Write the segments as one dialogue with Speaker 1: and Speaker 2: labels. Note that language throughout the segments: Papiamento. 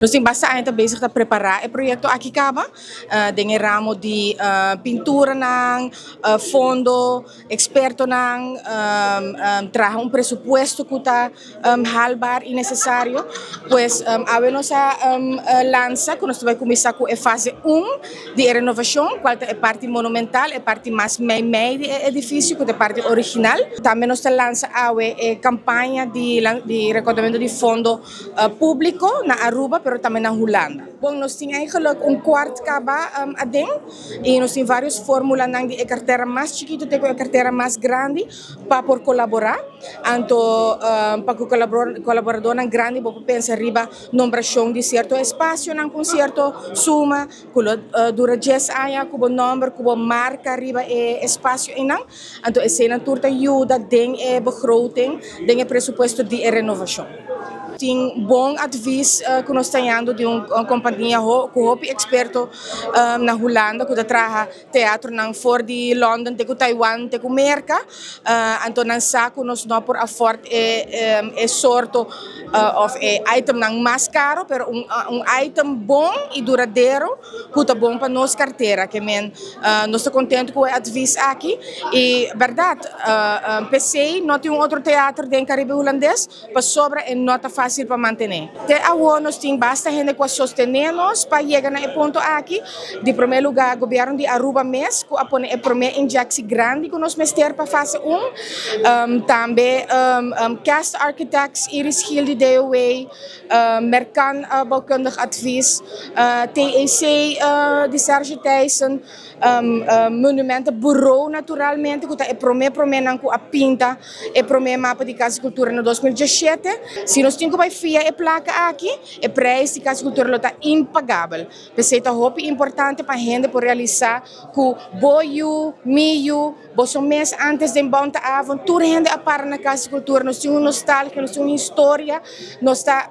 Speaker 1: Nos tin basta aña ta bezig ta prepara e proyecto aki caba den e ramo di pinturanan, fondo, expertonan, traha un presupuesto cu ta haalbaar y necesario. Pues awe nos a lansa cu nos ta bay cuminsa cu e fase un di e renovacion, cual ta e parti monumental, e parti mas mei mei di e edificio cu ta e parti original. Tambe nos ta lansa awe e campaña di recaudamento di fondo Públiko na Aruba pero tambe na Hulanda. Bon, nos tin eigenlijk un kwart kaba aden i nos tin vários fórmulanan di e kartera mas chikitu te ku e kartera mas grandi pa por kolaborá. Anto pa ku kolaboradónan grandi bo por pensa riba nombrashon di sierto espasionan ku un sierto suma ku lo dura dies aña ku bo nòmber ku bo marka riba e espasio einan. Anto eseinan tur ta yuda den e begroting, den e presupuesto di e renovashon. Tin bon advis ku nos ta hañando di un kompania ku hopi eksperto na Hulanda ku ta traha teatronan for di London te ku Taiwan te ku Merka. Anto nan sa ku nos no por afòrt e sorto òf e itemnan mas karo, pero un item bon i duradero ku ta bon pa nos kartera. Ke men nos ta kontentu ku e advis aki i bèrdat p'esei no tin un otro teater den Karibe Hulandes. Pasobra e no ta fácil pa mantené. Te awor nos tin basta hende ku a sostené nos pa yega na e punto aki. Di promé lugá gobièrnu di Aruba mes ku a pone e promé inyectie grandi ku nos mester pa fase un. Tambe Cast Architects, Iris Giel di DOW, Mercan Bouwkundig Advies, TEC di Serge Thijssen, Monumentenbureau naturalmente ku ta e promé proménan ku a pinta e promé mapa di Kas di Kultura na 2017. Si nos tin ku bai fia e plaka aki, e preis di Kas di Kultura lo ta impagabel. P'esei ta hopi importante pa hende por realisá ku bo yu, mi yu, boso mes antes den Bontavond, tur hende a para na Kas di Kultura. Nos tin un nostalgia, nos tin un historia, nos ta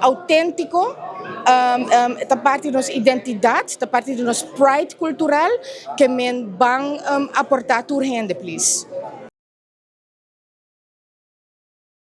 Speaker 1: outéntiko, ta parti di nos identidat, ta parti di nos pride kultural ke men ban aportá tur hende, please.